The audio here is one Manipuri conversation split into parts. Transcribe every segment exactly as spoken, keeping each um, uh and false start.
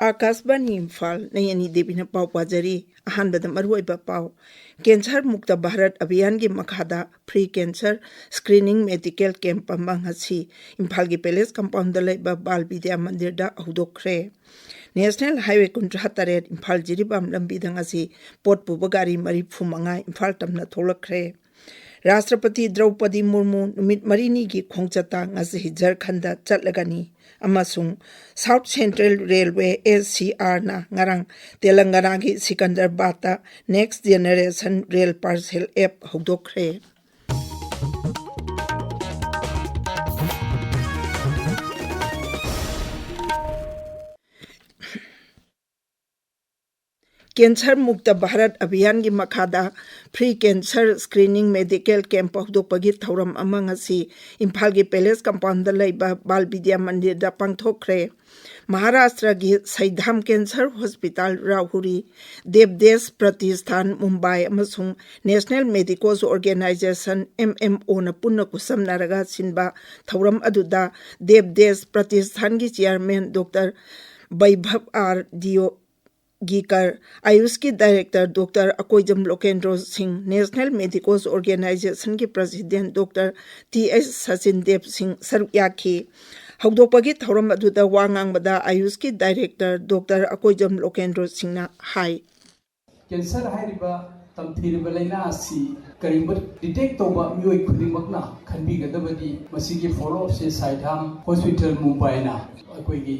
ꯑꯥꯀꯥꯁꯕꯥꯅꯤ ꯏꯝꯐꯥꯜ, ꯅꯩ ꯑꯅꯤ ꯗꯦꯕꯤꯅ ꯄꯥꯎ ꯄꯥꯖꯔꯤ꯫ ꯑꯍꯥꯟꯕꯗ ꯃꯔꯨꯑꯣꯏꯕ ꯄꯥꯎ꯫ ꯀꯦꯟꯁꯔ ꯃꯨꯛꯇ ꯚꯥꯔꯠ ꯑꯚꯤꯌꯥꯟꯒꯤ ꯃꯈꯥꯗ free cancer screening medical camp ꯑꯃ ꯉꯁꯤ ꯏꯝꯐꯥꯜꯒꯤ ꯄꯦꯂꯦꯁ ꯀꯝꯄꯥꯎꯟꯗ ꯂꯩꯕ ꯕꯥꯜ ꯕꯤꯗ꯭ꯌꯥ ꯃꯟꯗꯤꯔꯗ ꯍꯧꯗꯣꯛꯈ꯭ꯔꯦ꯫ ꯅꯦꯁꯅꯦꯜ ꯍꯥꯏꯋꯦ ꯀꯨꯟꯊ꯭ꯔꯥ ꯇꯔꯦꯠ ꯏꯝꯐꯥꯜ ꯖꯤꯔꯤꯕꯥꯝ ꯂꯝꯕꯤꯗ ꯉꯁꯤ ꯄꯣꯠ ꯄꯨꯕ ꯒꯥꯔꯤ ꯃꯔꯤꯐꯨ ꯃꯉꯥ ꯏꯝꯐꯥꯜ ꯇꯝꯅ ꯊꯣꯛꯂꯛꯈ꯭ꯔꯦ꯫ ꯔꯥꯁꯇ꯭ꯔꯄꯇꯤ ꯗ꯭ꯔꯧꯄꯗꯤ ꯃꯨꯔꯃꯨ ꯅꯨꯃꯤꯠ ꯃꯔꯤꯅꯤꯒꯤ ꯈꯣꯡꯆꯠꯇ ꯉꯁꯤ ꯖꯔꯈꯟꯗ ꯆꯠꯂꯒꯅꯤ ꯑꯃꯁꯨꯡ South Central Railway, S C R ꯅ ꯉꯔꯥꯡ ꯇꯦꯂꯪꯒꯅꯥꯒꯤ ꯁꯤꯀꯟꯗꯔꯕꯥꯗꯇ Next Generation Rail Parcel App ꯍꯧꯗꯣꯛꯈ꯭ꯔꯦ꯫ ꯀꯦꯟꯁꯔ ꯃꯨꯛꯇ ꯚꯥꯔꯠ ꯑꯚꯤꯌꯥꯟꯒꯤ ꯃꯈꯥꯗ free cancer screening medical camp ꯍꯧꯗꯣꯛꯄꯒꯤ ꯊꯧꯔꯝ ꯑꯃ ꯉꯁꯤ ꯏꯝꯐꯥꯜꯒꯤ ꯄꯦꯂꯦꯁ ꯀꯝꯄꯥꯎꯟꯗ ꯂꯩꯕ ꯕꯥꯜ ꯕꯤꯗ꯭ꯌꯥ ꯃꯟꯗꯤꯔꯗ ꯄꯥꯡꯊꯣꯛꯈ꯭ꯔꯦ꯫ ꯃꯍꯥꯔꯥꯁꯇ꯭ꯔꯒꯤ ꯁꯩꯙꯥꯝ ꯀꯦꯟꯁꯔ ꯍꯣꯁꯄꯤꯇꯥꯜ ꯔꯥꯍꯨꯔꯤ, ꯗꯦꯕꯗꯦꯁ ꯄ꯭ꯔꯇꯤꯁꯊꯥꯟ ꯃꯨꯝꯕꯥꯏ ꯑꯃꯁꯨꯡ National Medicos Organization, M M O ꯅ ꯄꯨꯟꯅ ꯈꯨꯠꯁꯝꯅꯔꯒ ꯁꯤꯟꯕ ꯊꯧꯔꯝ ꯑꯗꯨꯗ ꯗꯦꯕꯗꯦꯁ ꯄ꯭ꯔꯇꯤꯁꯊꯥꯟꯒꯤ chairman doctor Vaibhav R Deogikar, ꯑꯌꯨꯁꯀꯤ ꯗꯥꯏꯔꯦꯛꯇꯔ ꯗꯣꯛꯇꯔ ꯑꯀꯣꯏꯖꯝ ꯂꯣꯀꯦꯟꯗ꯭ꯔꯣ ꯁꯤꯡ, ꯅꯦꯁꯅꯦꯜ ꯃꯦꯗꯤꯀꯣꯁ ꯑꯣꯔꯒꯦꯅꯥꯏꯖꯦꯁꯟꯒꯤ president doctor T H Sachin Dev ꯁꯤꯡ ꯁꯔꯨꯛ ꯌꯥꯈꯤ꯫ ꯍꯧꯗꯣꯛꯄꯒꯤ ꯊꯧꯔꯝ ꯑꯗꯨꯗ ꯋꯥ ꯉꯥꯡꯕꯗ ꯑꯌꯨꯁꯀꯤ ꯗꯥꯏꯔꯦꯛꯇꯔ ꯗꯣꯛꯇꯔ ꯑꯀꯣꯏꯖꯝ ꯂꯣꯀꯦꯟꯗ꯭ꯔꯣ ꯁꯤꯡꯅ ꯍꯥꯏ꯫ ꯀꯦꯟꯁꯔ ꯍꯥꯏꯔꯤꯕ ꯇꯝꯊꯤꯔꯕ ꯂꯥꯏꯅꯥ ꯑꯁꯤ ꯀꯔꯤꯒꯨꯝꯕ detect ꯇꯧꯕ ꯃꯤꯑꯣꯏ ꯈꯨꯗꯤꯡꯃꯛꯅ ꯈꯟꯕꯤꯒꯗꯕꯗꯤ ꯃꯁꯤꯒꯤ follow up ꯁꯦ ꯁꯥꯏꯙꯥꯝ ꯍꯣꯁꯄꯤꯇꯥꯜ ꯃꯨꯝꯕꯥꯏꯅ ꯑꯩꯈꯣꯏꯒꯤ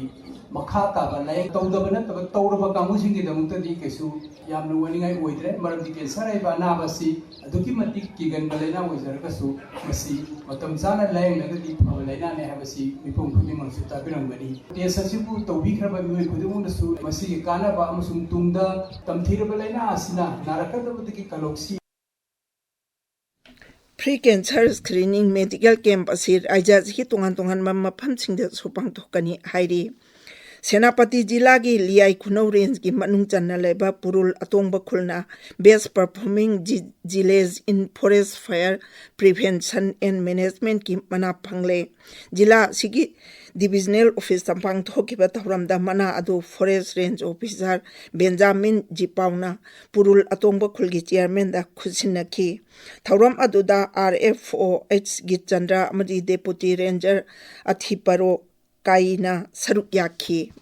ꯃꯈꯥ ꯇꯥꯕ ꯂꯥꯌꯦꯡ ꯇꯧꯗꯕ ꯅꯠꯇꯕ ꯇꯧꯔꯕ ꯀꯥꯡꯕꯨꯁꯤꯡꯒꯤꯗꯃꯛꯇꯗꯤ ꯀꯩꯁꯨ ꯌꯥꯝꯅ ꯑꯣꯏꯅꯤꯡꯉꯥꯏ ꯑꯣꯏꯗ꯭ꯔꯦ꯫ ꯃꯔꯝꯗꯤ ꯀꯦꯟꯁꯔ ꯍꯥꯏꯕ ꯑꯅꯥꯕ ꯑꯁꯤ ꯑꯗꯨꯛꯀꯤ ꯃꯇꯤꯛ ꯀꯤꯒꯟꯕ ꯂꯥꯏꯅꯥ ꯑꯣꯏꯖꯔꯒꯁꯨ ꯃꯁꯤ ꯃꯇꯝ ꯆꯥꯅ ꯂꯥꯌꯦꯡꯂꯒꯗꯤ ꯐꯕ ꯂꯥꯏꯅꯥꯅꯤ ꯍꯥꯏꯕꯁꯤ ꯃꯤꯄꯨꯝ ꯈꯨꯗꯤꯡꯃꯛꯁꯨ ꯇꯥꯕꯤꯔꯝꯒꯅꯤ꯫ Test ꯑꯁꯤꯕꯨ ꯇꯧꯕꯤꯈ꯭ꯔꯕ ꯃꯤꯑꯣꯏ ꯈꯨꯗꯤꯡꯃꯛꯅꯁꯨ ꯃꯁꯤꯒꯤ ꯀꯥꯟꯅꯕ ꯑꯃꯁꯨꯡ ꯇꯨꯡꯗ ꯇꯝꯊꯤꯔꯕ ꯂꯥꯏꯅꯥ ꯑꯁꯤꯅ ꯅꯥꯔꯛꯀꯗꯕꯗꯒꯤ ꯀꯜꯂꯧꯁꯤ꯫ Free cancer screening medical camp ꯑꯁꯤ ꯔꯥꯏꯖ꯭ꯌ ꯑꯁꯤꯒꯤ ꯇꯣꯉꯥꯟ ꯇꯣꯉꯥꯟꯕ ꯃꯐꯝꯁꯤꯡꯗꯁꯨ ꯄꯥꯡꯊꯣꯛꯀꯅꯤ ꯍꯥꯏꯔꯤ꯫ ꯁꯦꯅꯥꯄꯇꯤ ꯖꯤꯂꯥꯒꯤ ꯂꯤꯌꯥꯏ ꯈꯨꯅꯧ ꯔꯦꯟꯖꯀꯤ ꯃꯅꯨꯡ ꯆꯟꯅ ꯂꯩꯕ ꯄꯨꯔꯨꯜ ꯑꯇꯣꯡꯕ ꯈꯨꯜꯅ Best Performing Gi-, Village in Forest Fire Prevention and Managementꯀꯤ ꯃꯅꯥ ꯐꯪꯂꯦ꯫ ꯖꯤꯂꯥ ꯑꯁꯤꯒꯤ Divisional Office ꯇ ꯄꯥꯡꯊꯣꯛꯈꯤꯕ ꯊꯧꯔꯝꯗ ꯃꯅꯥ ꯑꯗꯨ Forest Range Officer Benjamin ꯖꯤꯄꯥꯎꯅ ꯄꯨꯔꯨꯜ ꯑꯇꯣꯡꯕ ꯈꯨꯜꯒꯤ chairman ꯗ ꯈꯨꯠꯁꯤꯟꯅꯈꯤ꯫ ꯊꯧꯔꯝ ꯑꯗꯨꯗ R F O H ꯒꯤꯠꯆꯟꯗ꯭ꯔ ꯑꯃꯗꯤ Deputy Ranger ꯑꯊꯤꯄꯔꯣ ꯀꯥꯏꯅ ꯁꯔꯨꯛ ꯌꯥꯈꯤ꯫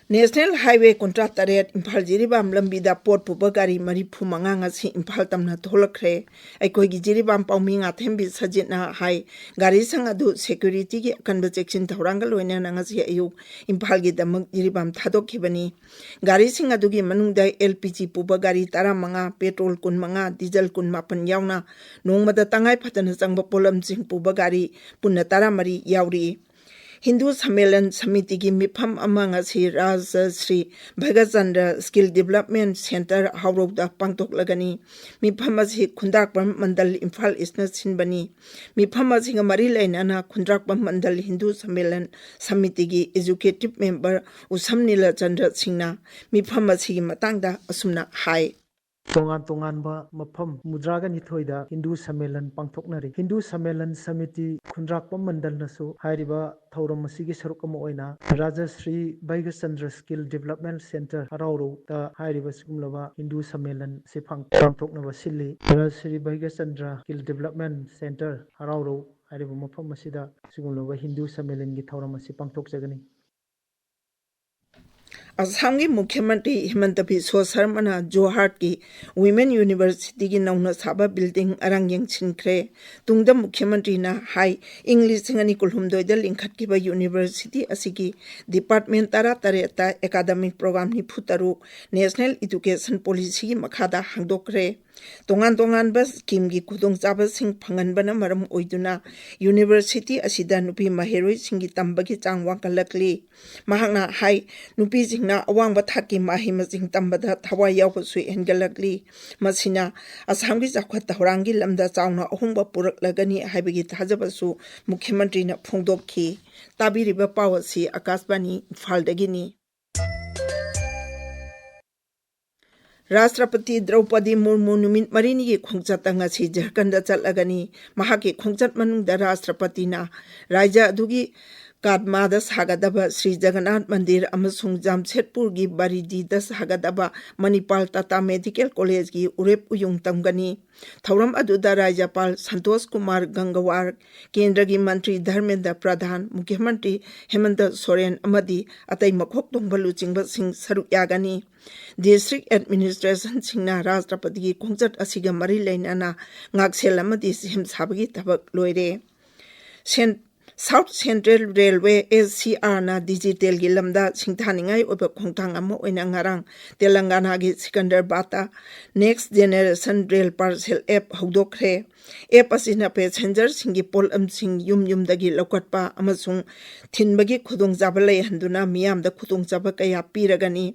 National Highway ꯀꯨꯟꯊ꯭ꯔꯥ ꯇꯔꯦꯠ ꯏꯝꯐꯥꯜ ꯖꯤꯔꯤꯕꯥꯝ ꯂꯝꯕꯤꯗ ꯄꯣꯠ ꯄꯨꯕ ꯒꯥꯔꯤ ꯃꯔꯤꯐꯨ ꯃꯉꯥ ꯉꯁꯤ ꯏꯝꯐꯥꯜ ꯇꯝꯅ ꯊꯣꯛꯂꯛꯈ꯭ꯔꯦ꯫ ꯑꯩꯈꯣꯏꯒꯤ ꯖꯤꯔꯤꯕꯥꯝ ꯄꯥꯎꯃꯤ ꯉꯥꯊꯦꯝꯕꯤ ꯁꯖꯤꯠꯅ ꯍꯥꯏ, ꯒꯥꯔꯤꯁꯤꯡ ꯑꯗꯨ security ꯒꯤ ꯑꯀꯟꯕ ꯆꯦꯛꯁꯤꯟ ꯊꯧꯔꯥꯡꯒ ꯂꯣꯏꯅꯅ ꯉꯁꯤ ꯑꯌꯨꯛ ꯏꯝꯐꯥꯜꯒꯤꯗꯃꯛ ꯖꯤꯔꯤꯕꯥꯝ ꯊꯥꯗꯣꯛꯈꯤꯕꯅꯤ꯫ ꯒꯥꯔꯤꯁꯤꯡ ꯑꯗꯨꯒꯤ ꯃꯅꯨꯡꯗ L P G ꯄꯨꯕ ꯒꯥꯔꯤ ꯇꯔꯥꯃꯉꯥ, petrol ꯀꯨꯟꯃꯉꯥ, diesel ꯀꯨꯟꯃꯥꯄꯟ ꯌꯥꯎꯅ ꯅꯣꯡꯃꯗ ꯇꯉꯥꯏ ꯐꯗꯅ ꯆꯪꯕ ꯄꯣꯠꯂꯝꯁꯤꯡ ꯄꯨꯕ ꯒꯥꯔꯤ ꯄꯨꯟꯅ ꯇꯔꯥꯃꯔꯤ ꯌꯥꯎꯔꯤ꯫ ꯍꯤꯟꯗꯨ ꯁꯝꯃꯦꯂꯟ ꯁꯃꯤꯇꯤꯒꯤ ꯃꯤꯐꯝ ꯑꯃ ꯉꯁꯤ ꯔꯥꯖ ꯁ꯭ꯔꯤ ꯚꯒꯆꯟꯗ꯭ꯔ Skill Development Centre ꯍꯥꯎꯔꯧꯗ ꯄꯥꯡꯊꯣꯛꯂꯒꯅꯤ꯫ ꯃꯤꯐꯝ ꯑꯁꯤ ꯈꯨꯟꯗ꯭ꯔꯥꯛꯄꯝ ꯃꯟꯗꯜ ꯏꯝꯐꯥꯜ ꯏꯁꯅ ꯁꯤꯟꯕꯅꯤ꯫ ꯃꯤꯐꯝ ꯑꯁꯤꯒ ꯃꯔꯤ ꯂꯩꯅꯅ ꯈꯨꯟꯗ꯭ꯔꯥꯛꯄꯝ ꯃꯟꯗꯜ ꯍꯤꯟꯗꯨ ꯁꯝꯃꯦꯂꯟ ꯁꯃꯤꯇꯤꯒꯤ executive member ꯎꯁꯝ ꯅꯤꯂꯆꯟꯗ꯭ꯔ ꯁꯤꯡꯅ ꯃꯤꯐꯝ ꯑꯁꯤꯒꯤ ꯃꯇꯥꯡꯗ ꯑꯁꯨꯝꯅ ꯍꯥꯏ꯫ ꯇꯣꯉꯥꯟ ꯇꯣꯉꯥꯟꯕ ꯃꯐꯝ ꯃꯨꯗ꯭ꯔꯥꯒ ꯅꯤꯊꯣꯏꯗ ꯍꯤꯟꯗꯨ ꯁꯝꯃꯦꯂꯟ ꯄꯥꯡꯊꯣꯛꯅꯔꯤ꯫ ꯍꯤꯟꯗꯨ ꯁꯝꯃꯦꯂꯟ ꯁꯃꯤꯇꯤ ꯈꯨꯟꯗ꯭ꯔꯥꯛꯄꯝ ꯃꯟꯗꯜꯅꯁꯨ ꯍꯥꯏꯔꯤꯕ ꯊꯧꯔꯝ ꯑꯁꯤꯒꯤ ꯁꯔꯨꯛ ꯑꯃ ꯑꯣꯏꯅ ꯔꯥꯖꯥ Shri Bhagyachandra Skill Development Centre ꯍꯔꯥꯎꯔꯧꯗ ꯍꯥꯏꯔꯤꯕ ꯁꯤꯒꯨꯝꯂꯕ ꯍꯤꯟꯗꯨ ꯁꯝꯃꯦꯂꯟ ꯑꯁꯤ ꯄꯥꯡ-, ꯄꯥꯡꯊꯣꯛꯅꯕ ꯁꯤꯜꯂꯤ꯫ ꯔꯥꯖꯥ Shri Bhagyachandra Skill Development Centre ꯍꯔꯥꯎꯔꯧ ꯍꯥꯏꯔꯤꯕ ꯃꯐꯝ ꯑꯁꯤꯗ ꯁꯤꯒꯨꯝꯂꯕ ꯍꯤꯟꯗꯨ ꯁꯝꯃꯦꯂꯟꯒꯤ ꯊꯧꯔꯝ ꯑꯁꯤ ꯄꯥꯡꯊꯣꯛꯆꯒꯅꯤ꯫ ꯑꯁꯥꯝꯒꯤ ꯃꯨꯈ꯭ꯌ ꯃꯟꯇ꯭ꯔꯤ ꯍꯤꯃꯟꯇ ꯕꯤꯁ꯭ꯋ ꯁꯔꯃꯅ ꯖꯣꯔꯍꯥꯠꯀꯤ Women University ꯒꯤ ꯅꯧꯅ ꯁꯥꯕ building ꯑꯔꯪ ꯌꯦꯡꯁꯤꯟꯈ꯭ꯔꯦ꯫ ꯇꯨꯡꯗ ꯃꯨꯈ꯭ꯌ ꯃꯟꯇ꯭ꯔꯤꯅ ꯍꯥꯏ, ꯏꯪ ꯂꯤꯁꯤꯡ ꯑꯅꯤ ꯀꯨꯟꯍꯨꯝꯗꯣꯏꯗ ꯂꯤꯡꯈꯠꯈꯤꯕ university ꯑꯁꯤꯒꯤ department ꯇꯔꯥꯇꯔꯦꯠꯇ academic program ꯅꯤꯐꯨꯇꯔꯨꯛ National Education Policy ꯒꯤ ꯃꯈꯥꯗ ꯍꯥꯡꯗꯣꯛꯈ꯭ꯔꯦ꯫ ꯇꯣꯉꯥꯟ ꯇꯣꯉꯥꯟꯕ scheme ꯒꯤ ꯈꯨꯗꯣꯡꯆꯥꯕꯁꯤꯡ ꯐꯪꯍꯟꯕꯅ ꯃꯔꯝ ꯑꯣꯏꯗꯨꯅ university ꯑꯁꯤꯗ ꯅꯨꯄꯤ ꯃꯍꯩꯔꯣꯏꯁꯤꯡꯒꯤ ꯇꯝꯕꯒꯤ ꯆꯥꯡ ꯋꯥꯡꯈꯠꯂꯛꯂꯤ꯫ ꯃꯍꯥꯛꯅ ꯍꯥꯏ, ꯅꯨꯄꯤꯁꯤꯡꯅ ꯑꯋꯥꯡꯕ ꯊꯥꯛꯀꯤ ꯃꯍꯩ ꯃꯁꯤꯡ ꯇꯝꯕꯗ ꯊꯋꯥꯏ ꯌꯥꯎꯕꯁꯨ ꯍꯦꯟꯒꯠꯂꯛꯂꯤ꯫ ꯃꯁꯤꯅ ꯑꯁꯥꯝꯒꯤ ꯆꯥꯎꯈꯠ ꯊꯧꯔꯥꯡꯒꯤ ꯂꯝꯗ ꯆꯥꯎꯅ ꯑꯍꯣꯡꯕ ꯄꯨꯔꯛꯂꯒꯅꯤ ꯍꯥꯏꯕꯒꯤ ꯊꯥꯖꯕꯁꯨ ꯃꯨꯈ꯭ꯌ ꯃꯟꯇ꯭ꯔꯤꯅ ꯐꯣꯡꯗꯣꯛꯈꯤ꯫ ꯇꯥꯕꯤꯔꯤꯕ ꯄꯥꯎ ꯑꯁꯤ ꯑꯀꯥꯁꯕꯥꯅꯤ ꯏꯝꯐꯥꯜꯗꯒꯤꯅꯤ꯫ ꯔꯥꯁꯇ꯭ꯔꯄꯇꯤ ꯗ꯭ꯔꯧꯄꯗꯤ ꯃꯨꯔꯃꯨ ꯅꯨꯃꯤꯠ ꯃꯔꯤꯅꯤꯒꯤ ꯈꯣꯡꯆꯠꯇ ꯉꯁꯤ ꯖꯔꯈꯟꯗ ꯆꯠꯂꯒꯅꯤ꯫ ꯃꯍꯥꯛꯀꯤ ꯈꯣꯡꯆꯠ ꯃꯅꯨꯡꯗ ꯔꯥꯁꯇ꯭ꯔꯄꯇꯤꯅ ꯔꯥꯖ꯭ꯌ ꯑꯗꯨꯒꯤ ꯀꯥꯗꯃꯥꯗ ꯁꯥꯒꯗꯕ ꯁ꯭ꯔꯤ ꯖꯒꯟꯅꯥꯊ ꯃꯟꯗꯤꯔ ꯑꯃꯁꯨꯡ ꯖꯥꯝꯁꯦꯗꯄꯨꯔꯒꯤ ꯕꯥꯔꯤꯗꯤꯗ ꯁꯥꯒꯗꯕ ꯃꯅꯤꯄꯥꯜ ꯇꯥꯇꯥ ꯃꯦꯗꯤꯀꯦꯜ ꯀꯣꯂꯦꯖꯀꯤ ꯎꯔꯦꯞ ꯎꯌꯨꯡ ꯇꯝꯒꯅꯤ꯫ ꯊꯧꯔꯝ ꯑꯗꯨꯗ ꯔꯥꯖ꯭ꯌꯄꯥꯜ ꯁꯟꯇꯣꯁ ꯀꯨꯃꯥꯔ ꯒꯪꯒꯋꯥꯔ, ꯀꯦꯟꯗ꯭ꯔꯒꯤ ꯃꯟꯇ꯭ꯔꯤ ꯙꯔꯃꯦꯟꯗ꯭ꯔ ꯄ꯭ꯔꯙꯥꯟ, ꯃꯨꯈ꯭ꯌ ꯃꯟꯇ꯭ꯔꯤ ꯍꯦꯃꯟꯇ ꯁꯣꯔꯦꯟ ꯑꯃꯗꯤ ꯑꯇꯩ ꯃꯀꯣꯛ ꯊꯣꯡꯕ ꯂꯨꯆꯤꯡꯕꯁꯤꯡ ꯁꯔꯨꯛ ꯌꯥꯒꯅꯤ꯫ ꯗꯤꯁꯇ꯭ꯔꯤꯛ ꯑꯦꯗꯃꯤꯅꯤꯁꯇ꯭ꯔꯦꯁꯟꯁꯤꯡꯅ ꯔꯥꯁꯇ꯭ꯔꯄꯇꯤꯒꯤ ꯈꯣꯡꯆꯠ ꯑꯁꯤꯒ ꯃꯔꯤ ꯂꯩꯅꯅ ꯉꯥꯛꯁꯦꯜ ꯑꯃꯗꯤ ꯁꯦꯝ ꯁꯥꯕꯒꯤ ꯊꯕꯛ ꯂꯣꯏꯔꯦ꯫ ꯁꯦꯟ-, ꯁꯥꯎꯠ ꯁꯦꯟꯇ꯭ꯔꯦꯜ ꯔꯦꯜꯋꯦ, ꯑꯦꯁ ꯁꯤ ꯑꯥꯔꯅ ꯗꯤꯖꯤꯇꯦꯜꯒꯤ ꯂꯝꯗ ꯁꯤꯡꯊꯥꯅꯤꯡꯉꯥꯏ ꯑꯣꯏꯕ ꯈꯣꯡꯊꯥꯡ ꯑꯃ ꯑꯣꯏꯅ ꯉꯔꯥꯡ ꯇꯦꯂꯪꯒꯥꯅꯥꯒꯤ ꯁꯤꯀꯟꯗꯔꯕꯥꯗꯇ next generation rail parcel app ꯍꯧꯗꯣꯛꯈ꯭ꯔꯦ꯫ ꯑꯦꯞ ꯑꯁꯤꯅ ꯄꯦꯁꯦꯟꯖꯔꯁꯤꯡꯒꯤ ꯄꯣꯠꯂꯝꯁꯤꯡ ꯌꯨꯝ ꯌꯨꯝꯗꯒꯤ ꯂꯧꯈꯠꯄ ꯑꯃꯁꯨꯡ ꯊꯤꯟꯕꯒꯤ ꯈꯨꯗꯣꯡꯆꯥꯕ ꯂꯩꯍꯟꯗꯨꯅ ꯃꯤꯌꯥꯝꯗ ꯈꯨꯗꯣꯡꯆꯥꯕ ꯀꯌꯥ ꯄꯤꯔꯒꯅꯤ꯫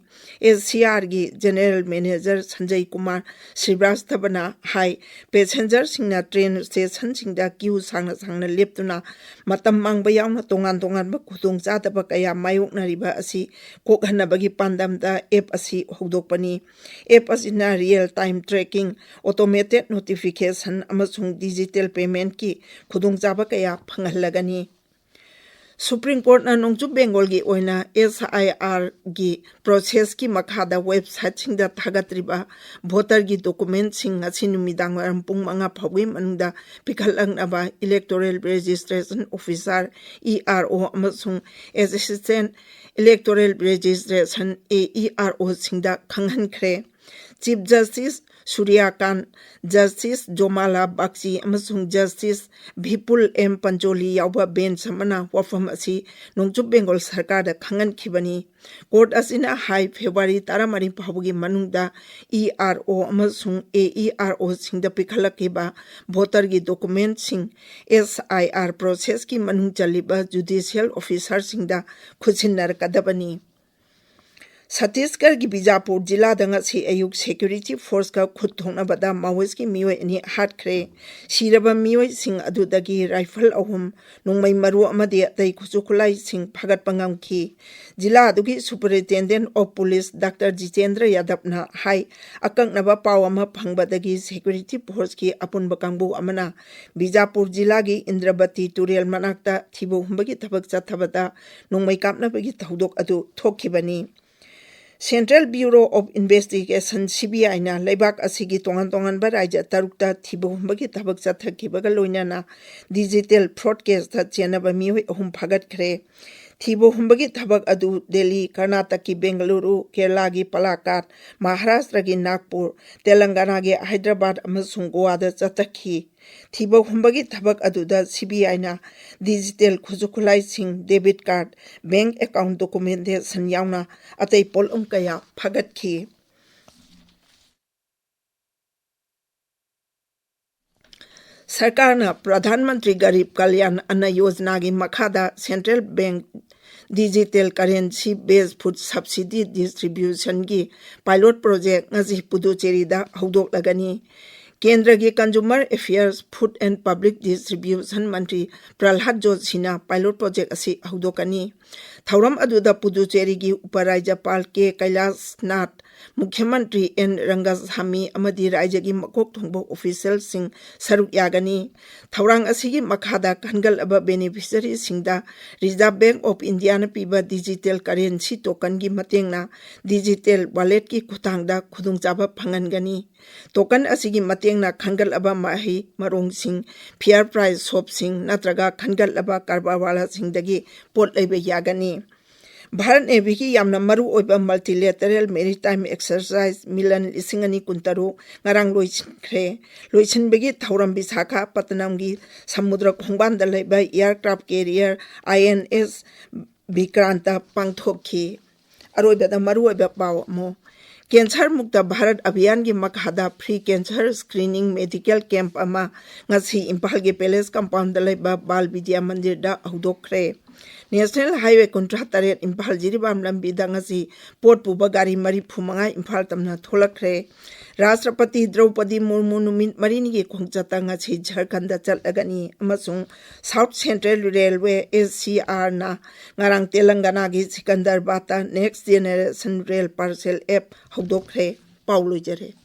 ꯑꯦꯁ ꯁꯤ ꯑꯥꯔꯒꯤ ꯖꯦꯅꯦꯔꯦꯜ ꯃꯦꯅꯦꯖꯔ ꯁꯟꯖꯌ ꯀꯨꯃꯥꯔ ꯁ꯭ꯔꯤꯕꯥꯁꯇꯕꯅ ꯍꯥꯏ, ꯄꯦꯁꯦꯟꯖꯔꯁꯤꯡꯅ ꯇ꯭ꯔꯦꯟ ꯁ꯭ꯇꯦꯁꯟꯁꯤꯡꯗ ꯀ꯭ꯌꯨ ꯁꯥꯡꯅ ꯁꯥꯡꯅ ꯂꯦꯞꯇꯨꯅ ꯃꯇꯝ ꯃꯥꯡꯕ ꯌꯥꯎꯅ ꯇꯣꯉꯥꯟ ꯇꯣꯉꯥꯟꯕ ꯈꯨꯗꯣꯡꯆꯥꯗꯕ ꯀꯌꯥ ꯃꯥꯌꯣꯛꯅꯔꯤꯕ ꯑꯁꯤ ꯀꯣꯛꯍꯟꯅꯕꯒꯤ ꯄꯥꯟꯗꯝꯗ ꯑꯦꯞ ꯑꯁꯤ ꯍꯧꯗꯣꯛꯄꯅꯤ꯫ ꯑꯦꯞ ꯑꯁꯤꯅ real time tracking, automated notification ꯑꯃꯁꯨꯡ digital payment ꯀꯤ ꯈꯨꯗꯣꯡꯆꯥꯕ ꯀꯌꯥ ꯐꯪꯍꯜꯂꯒꯅꯤ꯫ ꯁꯨꯄ꯭ꯔꯤꯝ ꯀꯣꯔꯠꯅ ꯅꯣꯡꯆꯨꯞ ꯕꯦꯡꯒꯣꯜꯒꯤ ꯑꯣꯏꯅ ꯑꯦꯁ ꯑꯥꯏ ꯑꯥꯔꯒꯤ ꯄ꯭ꯔꯣꯁꯦꯁꯀꯤ ꯃꯈꯥꯗ ꯋꯦꯕꯁꯥꯏꯠꯁꯤꯡꯗ ꯊꯥꯒꯠꯇ꯭ꯔꯤꯕ ꯚꯣꯇꯔꯒꯤ ꯗꯣꯀꯨꯃꯦꯟꯠꯁꯤꯡ ꯉꯁꯤ ꯅꯨꯃꯤꯗꯥꯡ ꯋꯥꯏꯔꯝ ꯄꯨꯡ ꯃꯉꯥ ꯐꯥꯎꯕꯒꯤ ꯃꯅꯨꯡꯗ ꯄꯤꯈꯠꯂꯛꯅꯕ electoral registration officer, E R O, ꯑꯃꯁꯨꯡ assistant electoral registration, A E R ꯑꯣꯁꯤꯡꯗ ꯈꯪꯍꯟꯈ꯭ꯔꯦ꯫ Chief justice Surya Kant, justice Joymalya Bagchi ꯑꯃꯁꯨꯡ ꯖꯁꯇꯤꯁ ꯚꯤꯄꯨꯜ ꯑꯦꯝ ꯄꯟꯆꯣꯂꯤ ꯌꯥꯎꯕ ꯕꯦꯟꯆ ꯑꯃꯅ ꯋꯥꯐꯝ ꯑꯁꯤ ꯅꯣꯡꯆꯨꯞ ꯕꯦꯡꯒꯣꯜ ꯁꯔꯀꯥꯔꯗ ꯈꯪꯍꯟꯈꯤꯕꯅꯤ꯫ ꯀꯣꯔꯠ ꯑꯁꯤꯅ ꯍꯥꯏ, ꯐꯦꯕ꯭ꯔꯨꯋꯥꯔꯤ ꯇꯔꯥꯃꯔꯤ ꯐꯥꯎꯕꯒꯤ ꯃꯅꯨꯡꯗ ꯏ ꯑꯥꯔ ꯑꯣ ꯑꯃꯁꯨꯡ ꯑꯦ ꯏ ꯑꯥꯔ ꯑꯣꯁꯤꯡꯗ ꯄꯤꯈꯠꯂꯛꯈꯤꯕ ꯚꯣꯇꯔꯒꯤ ꯗꯣꯀꯨꯃꯦꯟꯠꯁꯤꯡ ꯑꯦꯁ ꯑꯥꯏ ꯑꯥꯔ ꯄ꯭ꯔꯣꯁꯦꯁꯀꯤ ꯃꯅꯨꯡ ꯆꯜꯂꯤꯕ ꯖꯨꯗꯤꯁꯤꯌꯦꯜ ꯑꯣꯐꯤꯁꯥꯔꯁꯤꯡꯗ ꯈꯨꯠꯁꯤꯟꯅꯔꯛꯀꯗꯕꯅꯤ꯫ ꯁꯠꯇꯤꯁꯒꯔꯒꯤ ꯕꯤꯖꯥꯄꯨꯔ ꯖꯤꯂꯥꯗ ꯉꯁꯤ ꯑꯌꯨꯛ ꯁꯦꯀ꯭ꯌꯨꯔꯤꯇꯤ ꯐꯣꯔꯁꯀ ꯈꯨꯠ ꯊꯣꯛꯅꯕꯗ ꯃꯥꯑꯣꯏꯁꯀꯤ ꯃꯤꯑꯣꯏ ꯑꯅꯤ ꯍꯥꯠꯈ꯭ꯔꯦ꯫ ꯁꯤꯔꯕ ꯃꯤꯑꯣꯏꯁꯤꯡ ꯑꯗꯨꯗꯒꯤ ꯔꯥꯏꯐꯜ ꯑꯍꯨꯝ, ꯅꯣꯡꯃꯩ ꯃꯔꯨ ꯑꯃꯗꯤ ꯑꯇꯩ ꯈꯨꯠꯁꯨ ꯈꯨꯠꯂꯥꯏꯁꯤꯡ ꯐꯥꯒꯠꯄ ꯉꯝꯈꯤ꯫ ꯖꯤꯂꯥ ꯑꯗꯨꯒꯤ Superintendent of Police Doctor Jitendra ꯌꯥꯗꯕꯅ ꯍꯥꯏ, ꯑꯀꯛꯅꯕ ꯄꯥꯎ ꯑꯃ ꯐꯪꯕꯗꯒꯤ ꯁꯦꯀ꯭ꯌꯨꯔꯤꯇꯤ ꯐꯣꯔꯁꯀꯤ ꯑꯄꯨꯟꯕ ꯀꯥꯡꯕꯨ ꯑꯃꯅ ꯕꯤꯖꯥꯄꯨꯔ ꯖꯤꯂꯥꯒꯤ ꯏꯟꯗ꯭ꯔꯕꯇꯤ ꯇꯨꯔꯦꯜ ꯃꯅꯥꯛꯇ ꯊꯤꯕ ꯍꯨꯝꯕꯒꯤ ꯊꯕꯛ ꯆꯠꯊꯕꯗ ꯅꯣꯡꯃꯩ ꯀꯥꯞꯅꯕꯒꯤ ꯊꯧꯗꯣꯛ ꯑꯗꯨ ꯊꯣꯛꯈꯤꯕꯅꯤ꯫ Central Bureau of Investigation, CBIꯅ ꯂꯩꯕꯥꯛ ꯑꯁꯤꯒꯤ ꯇꯣꯉꯥꯟ ꯇꯣꯉꯥꯟꯕ ꯔꯥꯖ꯭ꯌ ꯇꯔꯨꯛꯇ ꯊꯤꯕ ꯍꯨꯝꯕꯒꯤ ꯊꯕꯛ ꯆꯠꯊꯈꯤꯕꯒ ꯂꯣꯏꯅꯅ digital fraud caseꯇ ꯆꯦꯟꯅꯕ ꯃꯤꯑꯣꯏ ꯑꯍꯨꯝ ꯐꯥꯒꯠꯈ꯭ꯔꯦ꯫ ꯊꯤꯕ ꯍꯨꯝꯕꯒꯤ ꯊꯕꯛ ꯑꯗꯨ ꯗꯦꯜꯂꯤ, ꯀꯔꯅꯥꯇꯀꯀꯤ ꯕꯦꯡꯒꯂꯨꯔꯨ, ꯀꯦꯔꯂꯥꯒꯤ ꯄꯂꯥꯀꯥꯠ, ꯃꯍꯥꯔꯥꯁꯇ꯭ꯔꯒꯤ ꯅꯥꯒꯄꯨꯔ, ꯇꯦꯂꯪꯒꯥꯅꯥꯒꯤ ꯍꯥꯏꯗ꯭ꯔꯕꯥꯗ ꯑꯃꯁꯨꯡ ꯒꯣꯋꯥꯗ ꯆꯠꯊꯈꯤ꯫ ꯊꯤꯕ ꯍꯨꯝꯕꯒꯤ ꯊꯕꯛ ꯑꯗꯨꯗ CBIꯅ digital ꯈꯨꯠꯁꯨ ꯈꯨꯠꯂꯥꯏꯁꯤꯡ, debit card, bank account documentation ꯌꯥꯎꯅ ꯑꯇꯩ ꯄꯣꯠꯂꯨꯝ ꯀꯌꯥ ꯐꯥꯒꯠꯈꯤ꯫ ꯁꯔꯀꯥꯔꯅ ꯄ꯭ꯔꯙꯥꯟ ꯃꯟꯇ꯭ꯔꯤ ꯒꯔꯤꯕ ꯀꯜꯌꯥꯟ ꯑꯟꯅ ꯌꯣꯖꯅꯥꯒꯤ ꯃꯈꯥꯗ Central Bank Digital Currency Based Food Subsidy Distributionꯒꯤ pilot project ꯉꯁꯤ ꯄꯨꯗꯨꯆꯦꯔꯤꯗ ꯍꯧꯗꯣꯛꯂꯒꯅꯤ꯫ ꯀꯦꯟꯗ꯭ꯔꯒꯤ Consumer Affairs, Food and Public Distribution Mantri Prahlad ꯖꯣꯁꯤꯅ pilot project ꯑꯁꯤ ꯍꯧꯗꯣꯛꯀꯅꯤ꯫ ꯊꯧꯔꯝ ꯑꯗꯨꯗ ꯄꯨꯗꯨꯆꯦꯔꯤꯒꯤ ꯎꯄꯔꯥꯖ꯭ꯌꯄꯥꯜ ꯀꯦ ꯀꯩꯂꯥꯁꯅꯥꯊ, ꯃꯨꯈ꯭ꯌ ꯃꯟꯇ꯭ꯔꯤ ꯑꯦꯟ ꯔꯪꯒꯁꯥꯃꯤ ꯑꯃꯗꯤ ꯔꯥꯖ꯭ꯌꯒꯤ ꯃꯀꯣꯛ ꯊꯣꯡꯕ officialꯁꯤꯡ ꯁꯔꯨꯛ ꯌꯥꯒꯅꯤ꯫ ꯊꯧꯔꯥꯡ ꯑꯁꯤꯒꯤ ꯃꯈꯥꯗ ꯈꯟꯒꯠꯂꯕ beneficiaryꯁꯤꯡꯗ Reserve Bank of Indiaꯅ ꯄꯤꯕ digital currency tokenꯒꯤ ꯃꯇꯦꯡꯅ digital walletꯀꯤ ꯈꯨꯠꯊꯥꯡꯗ ꯈꯨꯗꯣꯡꯆꯥꯕ ꯐꯪꯍꯟꯒꯅꯤ꯫ Token ꯑꯁꯤꯒꯤ ꯃꯇꯦꯡꯅ ꯈꯟꯒꯠꯂꯕ ꯃꯍꯩ ꯃꯔꯣꯡꯁꯤꯡ, fair price shopꯁꯤꯡ ꯅꯠꯇ꯭ꯔꯒ ꯈꯟꯒꯠꯂꯕ ꯀꯔꯕꯥꯔꯋꯥꯂꯥꯁꯤꯡꯗꯒꯤ ꯄꯣꯠ ꯂꯩꯕ ꯌꯥꯒꯅꯤ꯫ ꯚꯥꯔꯠ ꯅꯦꯚꯤꯒꯤ ꯌꯥꯝꯅ ꯃꯔꯨ ꯑꯣꯏꯕ multilateral maritime exercise ꯃꯤꯂꯟ ꯂꯤꯁꯤꯡ ꯑꯅꯤ ꯀꯨꯟꯇꯔꯨꯛ ꯉꯔꯥꯡ ꯂꯣꯏꯁꯤꯟꯈ꯭ꯔꯦ꯫ ꯂꯣꯏꯁꯤꯟꯕꯒꯤ ꯊꯧꯔꯝ ꯕꯤꯁꯥꯈꯥꯄꯠꯇꯅꯝꯒꯤ ꯁꯃꯨꯗ꯭ꯔ ꯈꯣꯡꯕꯥꯟꯗ ꯂꯩꯕ aircraft carrier INS ꯕꯤꯀ꯭ꯔꯥꯟꯇ ꯄꯥꯡꯊꯣꯛꯈꯤ꯫ ꯑꯔꯣꯏꯕꯗ ꯃꯔꯨꯑꯣꯏꯕ ꯄꯥꯎ ꯑꯃꯨꯛ꯫ ꯀꯦꯟꯁꯔ ꯃꯨꯛꯇ ꯚꯥꯔꯠ ꯑꯚꯤꯌꯥꯟꯒꯤ ꯃꯈꯥꯗ free cancer screening medical camp ꯑꯃ ꯉꯁꯤ ꯏꯝꯐꯥꯜꯒꯤ palace compoundꯗ ꯂꯩꯕ ꯕꯥꯜ ꯕꯤꯗ꯭ꯌꯥ ꯃꯟꯗꯤꯔꯗ ꯍꯧꯗꯣꯛꯈ꯭ꯔꯦ꯫ ꯅꯦꯁꯅꯦꯜ ꯍꯥꯏꯋꯦ ꯀꯨꯟꯊ꯭ꯔꯥ ꯇꯔꯦꯠ ꯏꯝꯐꯥꯜ ꯖꯤꯔꯤꯕꯥꯝ ꯂꯝꯕꯤꯗ ꯉꯁꯤ ꯄꯣꯠ ꯄꯨꯕ ꯒꯥꯔꯤ ꯃꯔꯤꯐꯨ ꯃꯉꯥ ꯏꯝꯐꯥꯜ ꯇꯝꯅ ꯊꯣꯛꯂꯛꯈ꯭ꯔꯦ꯫ ꯔꯥꯁꯇ꯭ꯔꯄꯇꯤ ꯗ꯭ꯔꯧꯄꯗꯤ ꯃꯨꯔꯃꯨ ꯅꯨꯃꯤꯠ ꯃꯔꯤꯅꯤꯒꯤ ꯈꯣꯡꯆꯠꯇ ꯉꯁꯤ ꯖꯔꯈꯟꯗ ꯆꯠꯂꯒꯅꯤ ꯑꯃꯁꯨꯡ ꯁꯥꯎꯠ ꯁꯦꯟꯇ꯭ꯔꯦꯜ ꯔꯦꯜꯋꯦ, ꯑꯦꯁ ꯁꯤ ꯑꯥꯔꯅ ꯉꯔꯥꯡ ꯇꯦꯂꯪꯒꯅꯥꯒꯤ ꯁꯤꯀꯟꯗꯔꯕꯥꯗꯇ next generation rail parcel app ꯍꯧꯗꯣꯛꯈ꯭ꯔꯦ꯫ ꯄꯥꯎ ꯂꯣꯏꯖꯔꯦ꯫